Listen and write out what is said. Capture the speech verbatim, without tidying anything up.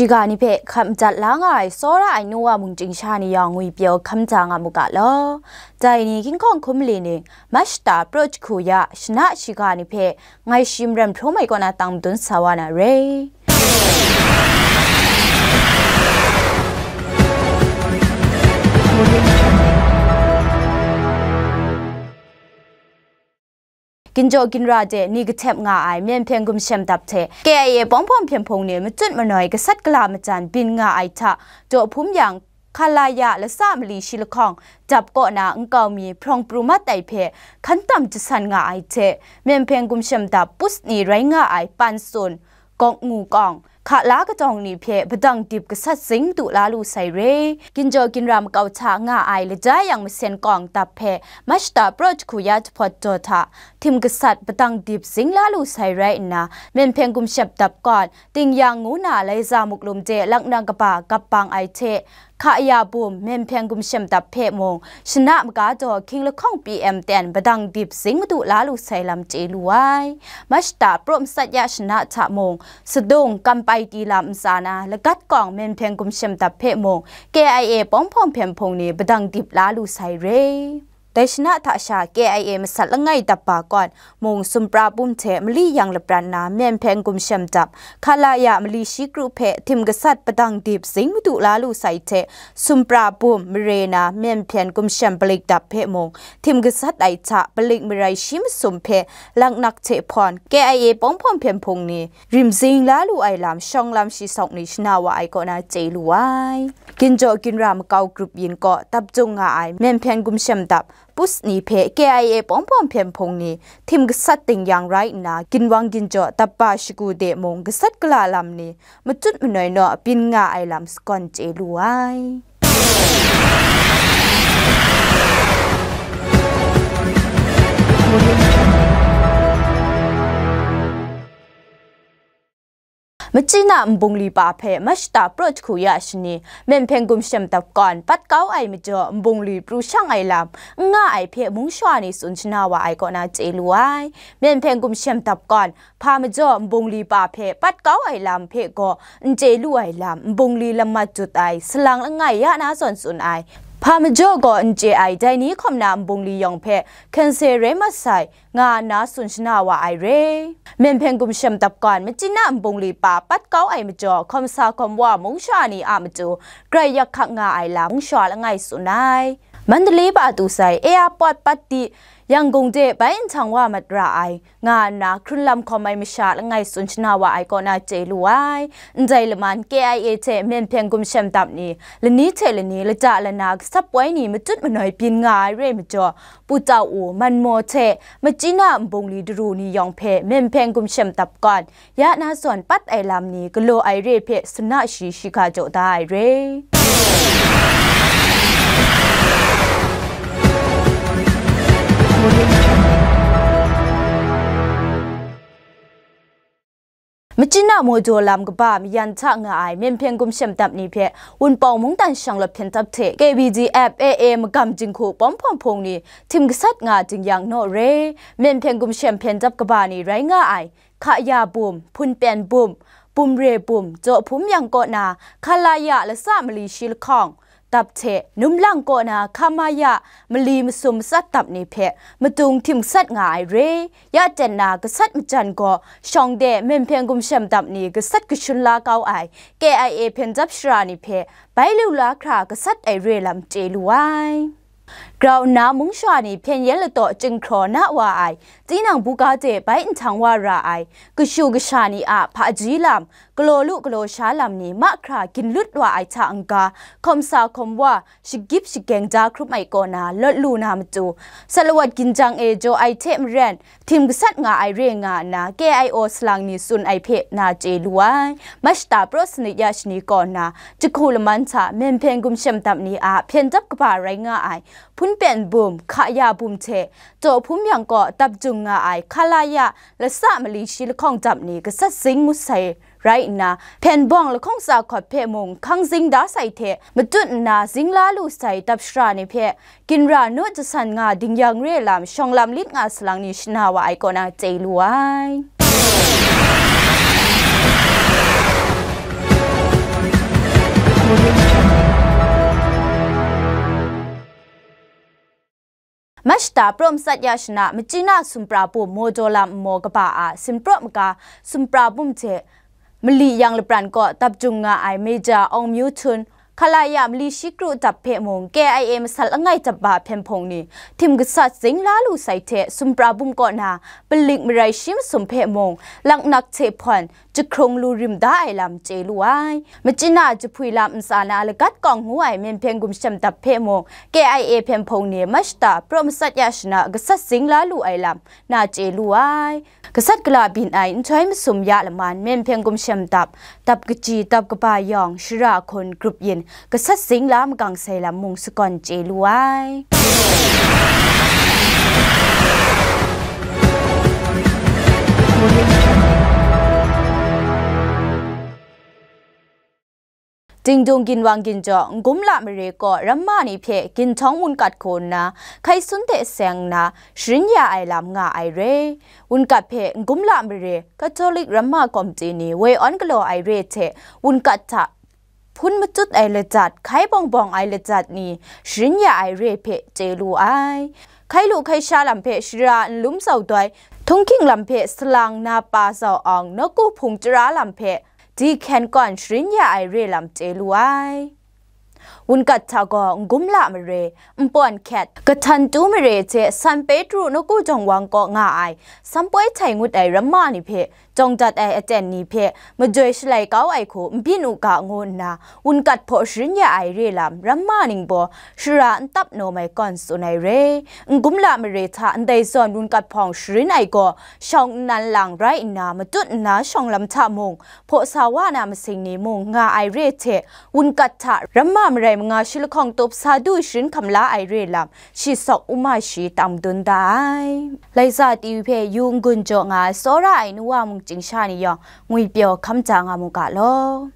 Shiga ni hpe hkap madat la nga ai tsawra ai nu wa mung chying sha ni yawng ngwipyaw hkam ja nga mu ga law. Dai ni ginhkawng hkum li ning, Mashta Pro Jahku ya shana shiga ni hpe ngai shi maram hprawm ai kaw na tang madun sa wa na re. Ginjaw ginra de ni kahtep nga ai Myen Hpyen Gumshem Dap hte K I A Pawng Hpawng Hpyen Hpung ni matut manoi gasat gala majan byin nga ai hta jaw hpum yang, Khalaya lasa mali shi lahkawng dap kaw na nkau mi hprawng pru mat ai hpe hkan tam jasan nga ai hte, Myen Hpyen Gumshem Dap pus ni rai nga ai Pan Sun, Gawk Ngu Kawng, Hkala Katawng ni hpe padang dip gasat zing madu la lu sai re. Ginjaw ginra makau hta nga ai lajai yang masen kawng dap hpe Mashta Pro Jahku ya jahpawt jaw hta htim gasat padang dip zing la lu sai rai nna, Myen Hpyen Gumshem Dap kawn Tingyang ngu na Laiza Muklum de laknang kaba gap bang ai hte, Khaya Bum, Myen Hpyen Gumshem Dap hpe mung, shana maga daw hkying lahkawng P M ten padang dip zing madu la lu sai lam chye lu ai. Mashta Pro Masat Ya shana hta mung, Sadung, Kampai Ti lam ntsa na, Lagat Kawng, Myen Hpyen Gumshem Dap hpe mung, K I A Pawng Hpawng Hpyen Hpung ni padang dip la lu sai re. Dai shana hta sha K I A masat langai dap ba kawn mung sumpra bum hte mali yang lapran na Myen Hpyen Gumshem Dap, Khalaya mali shi kru hpe htim gasat padang dip zing madu la lu sai hte, sumpra bum mare na Myen Hpyen Gumshem Palik Dap hpe mung htim gasat ai hta palik marai shi masum hpe laknak hte hpawn K I A Pawng Hpawng Hpyen Hpung ni rim zing la lu ai lam shawng lam shi sawk ni shana wa ai kaw na chye lu ai. Ginjaw ginra makau grup yin kaw dap jung nga ai Myen Hpyen Gumshem Dap pus ni hpe K I A Pawng Hpawng Hpyen Hpung ni htim gasat tingyang rai nna, ginwang ginjaw dap ba shagu de mung gasat gala lam ni matut manoi naw byin nga ai lam sagawn chye lu ai. Machyi na nbungli pa hpe Mashta Pro Jahku ya shani, Myen Hpyen Gumshem Dap kawn pat kau ai majaw nbungli pru shang ai lam n nga ai hpe mung shawa ni tsun shana wa ai kaw na chye lu ai. Myen Hpyen Gumshem Dap kawn hpa majaw nbungli pa hpe pat kau ai lam hpe gaw n chye lu ai lam, nbungli lam mat jut ai salang langai ya na zawn tsun ai. Hpa majaw gaw n chye ai, dai ni hkawm na nbungli yawng hpe hkyen se rai mat sai, nga nna tsun shana wa ai re. Myen Hpyen Gumshem Dap kawn machyi na nbungli pa pat kau ai majaw, hkawm sa hkawm wa mung shawa ni a matu grai yak hkak nga ai lam mung shawa langai tsun ai. Mandalay pa tu sai, airport pat di, Yangon de bai nhtang wa mat ra ai, nga nna hkrun lam hkawm ai masha langai tsun shana wa ai kaw na chye lu ai. Ndai laman K I A hte Myen Hpyen Gumshem Dap ni lani hte lani lata lana gasap wai ni matut manoi byin nga ai re majaw, Pu Tau U, Manmaw hte machyi na nbungli daru ni yawng hpe Myen Hpyen Gumshem Dap kawn ya na zawn pat ai lam ni galaw ai re hpe sana shi shiga jaw da ai re. Machyi na Mawdaw lam kaba mayan hta nga ai Myen Hpyen Gumshem Dap ni hpe Wunpawng mungdan shanglawt hpyen dap hte K B D F A A magam jinghku Pawng Hpawng Hpung ni htim gasat nga dingyang naw re. Myen Hpyen Gumshem hpyen dap kaba ni rai nga ai, Khaya Bum, Hpunpen Bum, Bumre Bum, Jaw Hpum Yang kaw na Khalaya lasa mali shi lahkawng dap hte, Numlang kaw na Khamaya mali masum matsat dap ni hpe madung htim gasat nga ai re. Ya ten na gasat majan gaw shawng de Myen Hpyen Gumshem Dap ni gasat kashun la kau ai K I A hpyen dap shara ni hpe bai lu la hkra gasat ai re lam chye lu ai. Grau nna mung shawa ni hpyen yen lataw chyinghkraw na wa ai, tinang buga de bai nhtang wa ra ai, kashu kasha ni a hpaji lam, galaw lu galaw sha lam ni mahkra ginlut wa ai hta n-ga, hkawm sa hkawm wa, shagip shageng da hkrum ai kaw na lawt lu na matu, salawat ginjang e jaw ai hte maren, htim gasat nga ai re nga nna K I O salang ni tsun ai hpe na chye lu ai. Mashta Pro Sanit Ya Shani kaw na, jahku laman hta Myen Hpyen Gumshem Dap ni a hpyen dap kaba rai nga ai, Hpunpen Bum, Khaya Bum hte Jaw Hpum Yang kaw dap jung nga ai, Khalaya lasa mali shi lahkawng dap ni gasat zing ngut sai rai nna, hpyen bawng lahkawng tsa hkawt hpe mung hkang zing da sai hte matut nna zing la lu sai dap shara ni hpe, ginra naw jasan nga dingyang re lam shawng lam lit nga salang ni shana wa ai kaw na chye lu ai. Mashta praw matsat ya shana, machyi na sumpra bum maw daw lam nmaw kaba a sinpraw maga sumpra bum hte mali yang lapran kaw dap jung nga ai Major Aung Myu Htun, Khalaya mali shi kru dap hpe mung K I A masat langai dap ba hpyen hpung ni htim gasat zing la lu sai hte sumpra bum kaw na palik marai shi masum hpe mung laknak hte hpawn jahkrung lu rim da ai lam chye lu ai. Machyi na jahpwi lam ntsa na lagat kawng ngu ai Myen Hpyen Gumshem dap hpe mung K I A hpyen hpung ni mashta praw matsat ya shana gasat zing la lu ai lam na chye lu ai. Gasat gala byin ai nhtoi masum ya laman Myen Hpyen Gumshem dap, dap kaji, dap kaba yawng, shara hkun, grup yin, gasat zing la magang sai lam mung sagawn chye lu ai. Dingdung ginwang ginjaw, Ngumla mare kaw ramma ni hpe ginhtawng wunkat hku nna, hkai sun hte seng nna, sharin ya ai lam nga ai re. Wunkat hpe Ngumla mare, Katolik Ramma Komiti ni woi awn galaw ai re hte, wunkat hta hpun matut ai lajat, hkai bawng bawng ai lajat ni sharin ya ai re hpe chye lu ai. Hkai lu hkai sha lam hpe shara nlum zau doi, htunghking lam hpe salang na pa zau awng, nawku hpung chara lam hpe di hkyen kawn sharin ya ai re lam chye lu ai. Wunkat hta gaw Ngumla mare, Npawn hkyet, Kahtan tu mare hte San Petru nawku jawng wang kaw nga ai, Sampoi htai ngut ai ramma ni hpe, jawng dat ai aten ni hpe, majoi shalai kau ai hku n byin u ga ngu nna, wunkat hpaw sharin ya ai re lam, ramma ningbaw shara n tap nawm ai kawn tsun ai re. Ngumla mare hta ndai zawn wunkat hpawng sharin ai gaw, shawng nnan lang rai nna, matut nna shawng lam hta mung, hpaw sa wa na masing ni mung nga ai re hte, wunkat hta ramma marai manga shi lahkawng tup sa du sharin hkam la ai re lam, shi sawk uma shi tam dun da ai. Laisa T V hpe yu n-gun jaw nga ai tsawra ai nu wa mung chyingsha ni yawng, ngwipyaw hkam ja nga mu ga law.